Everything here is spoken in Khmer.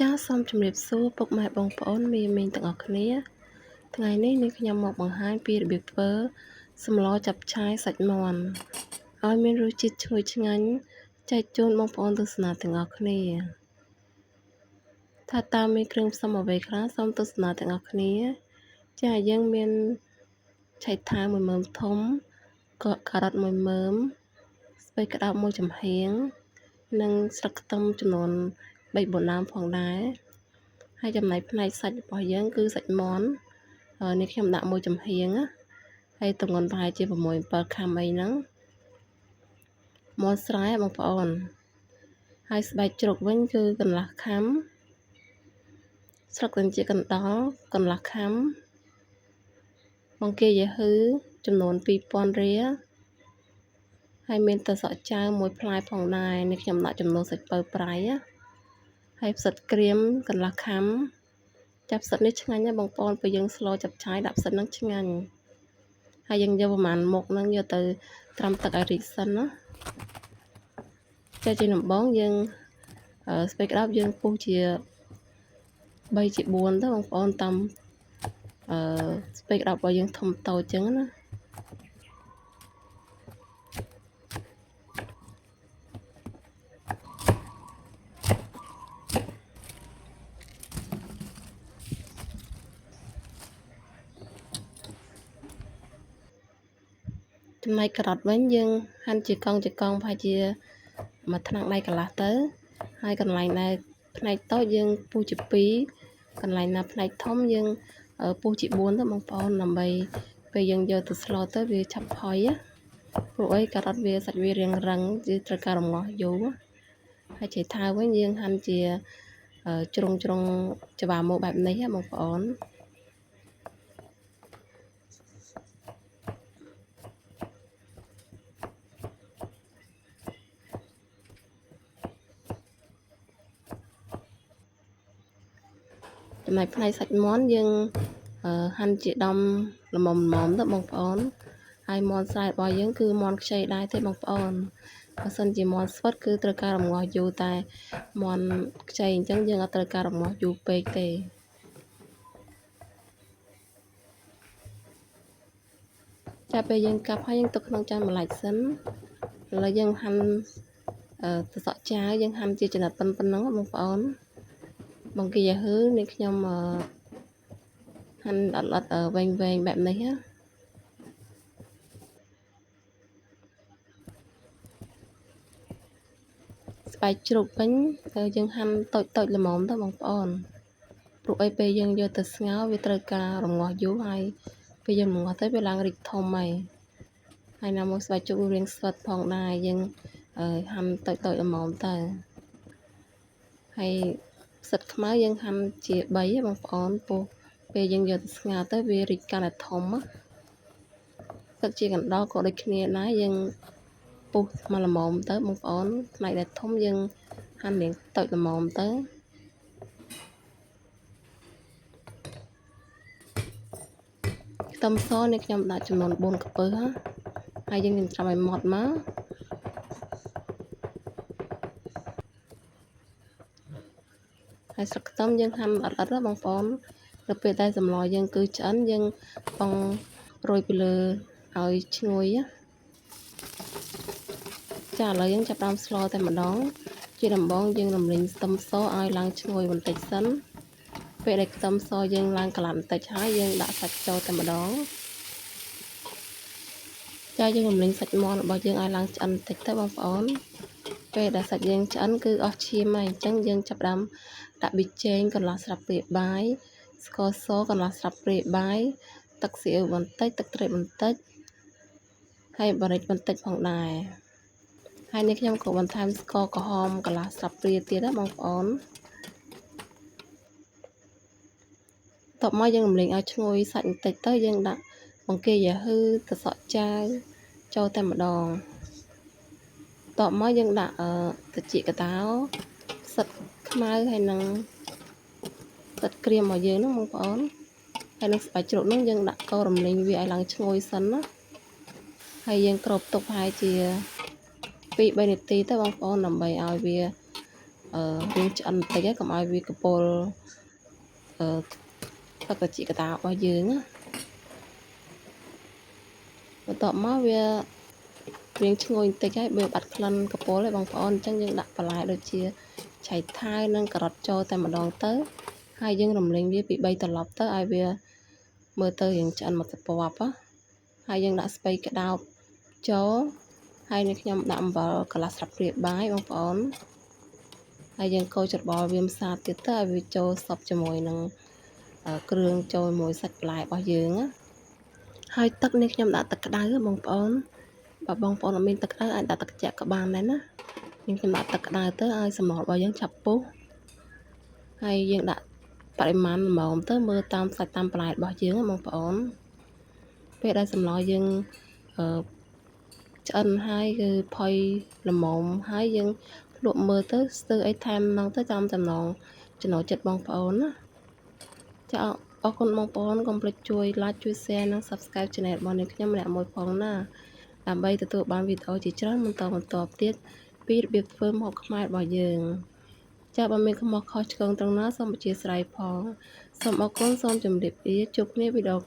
ចាសសូមជម្រាបសួរពុកម៉ែបងប្អូនមីមីងទាំងអស់គ្នាថ្ងៃនេះនាងខ្ញុំមកបង្ហាញពីរបៀបធ្វើសម្លចាប់ឆាយសាច់មាន់ឲ្យមានរសជាតិឈ្ងុយឆ្ងាញ់ចែកជូនបងប្អូនទស្សនាទាំងអស់គ្នាថាតើមានគ្រឿងផ្សំអ្វីខ្លះសូមទស្សនាទាំងអស់គ្នាចាយើងមានឆៃថាវ1មើមធំការ៉ុត1មើមស្ពៃក្តោប1ចំហៀងនិងស្លឹកខ្ទឹមចំនួន3 4ដើមផងដែរហើយចំណែកផ្នែកសាច់របស់យើងគឺសាច់មាន់នេះខ្ញុំដាក់1ចំហៀងណាហើយទម្ងន់ប្រហែលជា6 7ខាំអីហ្នឹងមាន់ស្រែបងប្អូនហើយស្បែកជ្រូកវិញគឺកន្លះខាំស្លឹកត្រចៀកកណ្ដុរកន្លះខាំបង្គាយ៉ាហ៊ឺចំនួន2000រៀលហើយមានទឹកសក់ចាវមួយផ្លែផងដែរនេះខ្ញុំដាក់ចំនួនសាច់ពៅប្រៃណាហើយផ្សិតក្រៀមកន្លះខាំចាប់ផ្សិតនេះឆ្ងាញ់ណាស់បងប្អូនពេលយើងស្លចាប់ឆាយដាក់ផ្សិតហ្នឹងឆ្ងាញ់ហើយយើងយកប្រហែលមុខហ្នឹងយកទៅត្រាំទឹកឲ្យរីកសិនណាចាជាដំបងយើងស្ពៃក្តោបយើងពុះជា3ជា4ទៅបងប្អូនតាមស្ពៃក្តោបរបស់យើងធំតូចចឹងណាចំណែកការ៉ុតវិញយើងហាន់ជាកង់ជាកង់ប្រហែលជាមួយថ្នាំងដៃកន្លះទៅហើយកន្លែងដែលផ្នែកតូចយើងពុះជា2កន្លែងណាផ្នែកធំយើងពុះជា4ទៅបងប្អូនដើម្បីពេលយើងយកទៅស្លទៅវាឆាប់ផុយណាព្រោះអីការ៉ុតវាសាច់វារាងរឹងយើងត្រូវការរងាស់យូរហើយឆៃថាវវិញយើងហាន់ជាជ្រុងជ្រុងច្បាមកបែបនេះណាបងប្អូនចំណែកផ្នែកសាច់មាន់យើងហាន់ជាដំល្មមល្មមទៅបងប្អូនហើយមាន់ស្រែរបស់យើងគឺមាន់ខ្ចីដែរទេបងប្អូនបើសិនជាមាន់ស្វិតគឺត្រូវការរងាស់យូរតែមាន់ខ្ចីអញ្ចឹងយើងអត់ត្រូវការរងាស់យូរពេកទេចាពេលយើងកាប់ហើយយើងទុកក្នុងចានបន្លែកសិនឥឡូវយើងហាន់សសក់ចាវយើងហាន់ជាចំណិតប៉ុណ្ណឹងបងប្អូនបង្គាយ៉ាហ៊ឺនេះខ្ញុំហាន់អត់វែងវែងបែបនេះណាស្បែកជ្រូកវិញយើងហាន់តូចតូចល្មមទៅបងប្អូនព្រោះអីពេលយើងយកទៅស្ងោរវាត្រូវការរងាស់យូរហើយពេលយើងរងាស់ទៅវាឡើងរីកធំហើយហើយណាមួយស្បែកជ្រូករៀងស្វិតផងដែរយើងហាន់តូចតូចល្មមទៅហើយផ្សិតខ្មៅយើងហាន់ជា3បងប្អូនពោះពេលយើងយកទៅស្ងោរទៅវារីកកាន់តែធំទឹកជាកណ្ដុរក៏ដូចគ្នាដែរយើងពុះមកល្មមទៅបងប្អូនផ្នែកដែលធំយើងហាន់រៀងតូចល្មមទៅខ្ទឹមសនេះខ្ញុំដាក់ចំនួន4កំពឹសហើយយើងនឹងត្រាំឲ្យម៉ត់មកហើយស្លឹកខ្ទឹមយើងហាន់អត់ៗបងប្អូននៅពេលដែលសម្លយើងគឺឆ្អិនយើងបងរោយពីលើឲ្យឈ្ងុយចាឥឡូវយើងចាប់ដើមស្លតែម្ដងជាដំបូងយើងរំលីងខ្ទឹមសឲ្យឡើងឈ្ងុយបន្តិចសិនពេលដែលខ្ទឹមសយើងឡើងក្លាប់បន្តិចហើយយើងដាក់សាច់ចូលតែម្ដងចាយើងរំលីងសាច់មាន់របស់យើងឲ្យឡើងឆ្អិនបន្តិចទៅបងប្អូនពេលដែលសាច់យើងឆ្អិនគឺអស់ឈាមហើយអញ្ចឹងយើងចាប់ដើមដាក់ប៊ីចេងកន្លះស្លាបព្រាបាយស្ករសកន្លះស្លាបព្រាបាយទឹកស៊ីអ៊ីវបន្តិចទឹកត្រីបន្តិចហើយបារិចបន្តិចផងដែរហើយនេះខ្ញុំក៏បន្ថែមស្ករក្រហមកន្លះស្លាបព្រាទៀតណាបងប្អូនតបមកយើងរំលីងឲ្យឈ្ងុយសាច់បន្តិចទៅយើងដាក់បង្គាយ៉ាហ៊ឺទឹកសក់ចាវចូលតែម្ដងតបមកយើងដាក់ត្រចៀកកតោផ្សិតខ្មៅហើយនឹងផ្សិតក្រៀមរបស់យើងហ្នឹងបងប្អូនហើយនឹងស្បែកជ្រូកហ្នឹងយើងដាក់ករំលីងវាឲ្យឡើងឈ្ងុយសិនណាហើយយើងគ្របទុកប្រហែលជា2 3នាទីទៅបងប្អូនដើម្បីឲ្យវា អឺរៀងឆ្អិនបន្តិចកុំឲ្យវាកពុលអឺទឹកត្រចៀកកតារបស់យើងណាបន្ទាប់មកវារៀងឈ្ងុយបន្តិចហើយបើបាត់ក្លិនកពុលឯងបងប្អូនអញ្ចឹងយើងដាក់បន្លែដូចជាឆៃថាវនិងការ៉ុតចូលតែម្ដងទៅហើយយើងរំលីងវាពី3ត្រឡប់ទៅឲ្យវាមើលទៅរៀងឆ្អិនមកទៅពប់ហើយយើងដាក់ស្ពៃក្តោបចូលហើយនេះខ្ញុំដាក់អំបិលកន្លះស្លាបព្រាបាយបងប្អូនហើយយើងកូរច្របល់វាម្សាទៀតទៅឲ្យវាចូលសព្វជាមួយនឹងគ្រឿងចូលមួយសាច់បន្លែរបស់យើងណាហើយទឹកនេះខ្ញុំដាក់ទឹកក្តៅបងប្អូនបើបងប្អូនអត់មានទឹកក្តៅអាចដាក់ទឹកត្រជាក់ក៏បានដែរណាខ្ញុំខ្ញុំដាក់ទឹកក្តៅទៅឲ្យសម្លរបស់យើងឆាប់ពុះហើយយើងដាក់បរិមាណល្មមទៅមើលតាមសាច់តាមបន្លែរបស់យើងបងប្អូនពេលដែលសម្លយើងអឺឆ្អិនហើយគឺផុយល្មមហើយយើងភ្លក់មើលទៅស្ទើរអីថែមហ្នឹងទៅតាមចំណងចំណូលចិត្តបងប្អូនណាចាអរគុណបងប្អូនកុំភ្លេចជួយ like ជួយ share និង subscribe channel របស់នាងខ្ញុំម្នាក់មួយផងណាដើម្បីទទួលបានវីដេអូជាច្រើនបន្តបន្តទៀតពីរបៀបធ្វើម្ហូបខ្មែររបស់យើងចាបើមានកំហុសខុសឆ្គងត្រង់ណាសូមអធ្យាស្រ័យផងសូមអរគុណសូមជម្រាបលាជួបគ្នាវីដេអូ